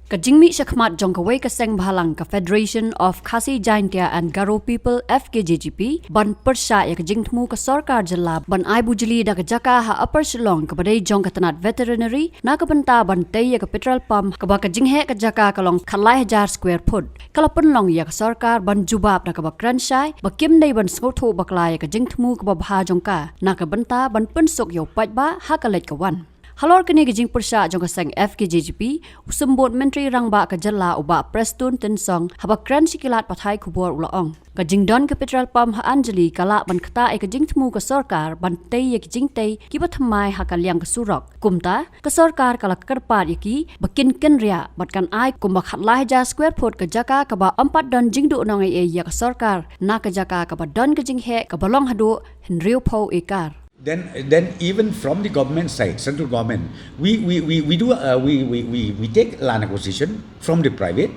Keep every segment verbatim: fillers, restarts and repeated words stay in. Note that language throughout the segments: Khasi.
Ka jingmih shakhmat jong kawei ka seng bhalang ka Federation of Khasi Jaintia and Garo People, F K J G P, ban pyrshah ïa ka jingthmu ka sorkar jylla ban ai bujli da ka jaka ha Upper Shillong kaba dei jong ka tnat veterinary na ka bynta ban tei ïa ka petrol pump kaba ka jingheh ka jaka ka long khatlai hajar square foot. Ka la pynlong ïa ka sorkar ban jubab da kaba kren shai ba kim dei ban sngewthuh bakla ïa ka jingthmu kaba bha jong ka na ka bynta ban pynsuk ïa u paidbah ha ka leit ka wan. Halor kane ka jingpyrshah jong ka seng F K J G P, u Symbud Myntri Rangbah ka jylla u Bah Prestone Tynsong haba kren sha ki lad pathai khubor u la ong, ka jingdon ka petrol pump ha Anjali ka lah ban ktah ïa ka jingthmu ka sorkar ban tei ïa ki jingtei kiba thymmai ha ka liang ka surok. Kumta, ka sorkar ka la kyrpad ïa ki ba kin kynriah bad kan ai kumba khatlai hajar square foot ka jaka kaba ym pat don jingduhnong ei ei ïa ka sorkar na ka jaka kaba don ka jingheh kaba long haduh hynriewphew ekar. Then, then even from the government side, central government, we, we, we, we do uh, we, we, we, we take land acquisition from the private.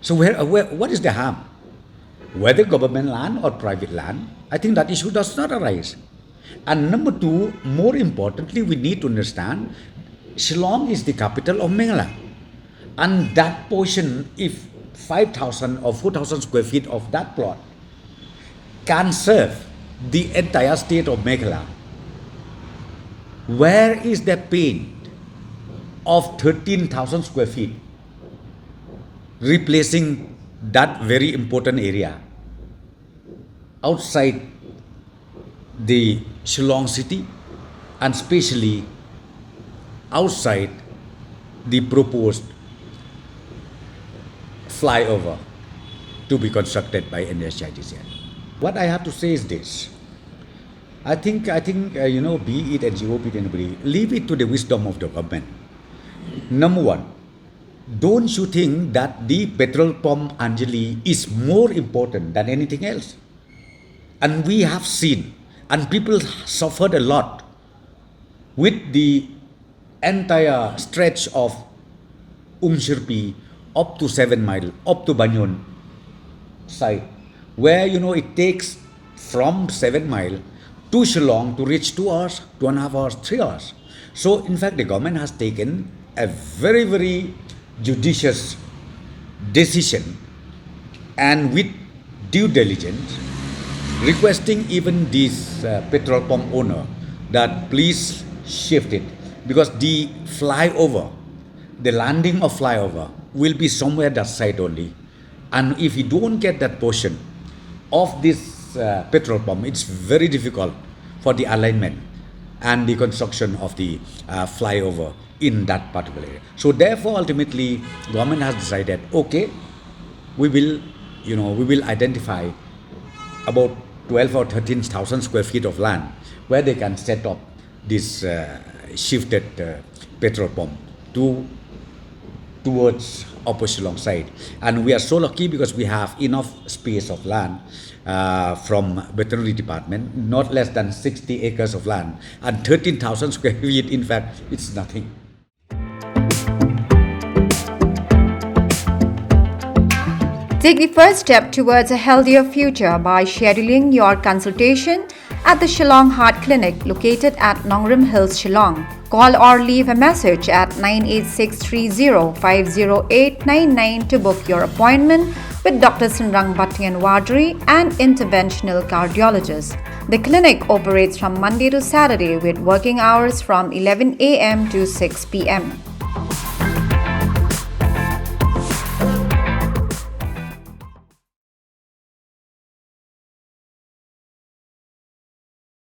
So where, uh, where, what is the harm? Whether government land or private land, I think that issue does not arise. And number two, more importantly, we need to understand Shillong is the capital of Meghalaya. And that portion, if five thousand or four thousand square feet of that plot can serve the entire state of Meghalaya, where is the pain of thirteen thousand square feet replacing that very important area outside the Shillong city and specially outside the proposed flyover to be constructed by N H I D C L? What I have to say is this. I think, I think uh, you know, be it N G O, be it anybody, leave it to the wisdom of the government. Number one, don't you think that the petrol pump Anjali is more important than anything else? And we have seen, and people suffered a lot with the entire stretch of Umshirpi up to Seven Mile, up to Banyan side, where, you know, it takes from Seven Mile to Shillong to reach two hours, two and a half hours, three hours. So, in fact, the government has taken a very, very judicious decision and with due diligence, requesting even this uh, petrol pump owner that please shift it, because the flyover, the landing of flyover will be somewhere that side only. And if you don't get that portion of this uh, petrol pump, it's very difficult for the alignment and the construction of the uh, flyover in that particular area. So therefore, ultimately, government has decided, okay, we will, you know, we will identify about twelve or thirteen thousand square feet of land where they can set up this uh, shifted uh, petrol pump to towards Upper Shillong side. And we are so lucky because we have enough space of land uh, from veterinary department, not less than sixty acres of land, and thirteen thousand square feet. In fact, it's nothing. Take the first step towards a healthier future by scheduling your consultation at the Shillong Heart Clinic located at Nongrim Hills, Shillong. Call or leave a message at nine eight six three zero five zero eight nine nine to book your appointment with Doctor Synrang Bahtingen Wardory, an interventional cardiologist. The clinic operates from Monday to Saturday with working hours from eleven a m to six p m.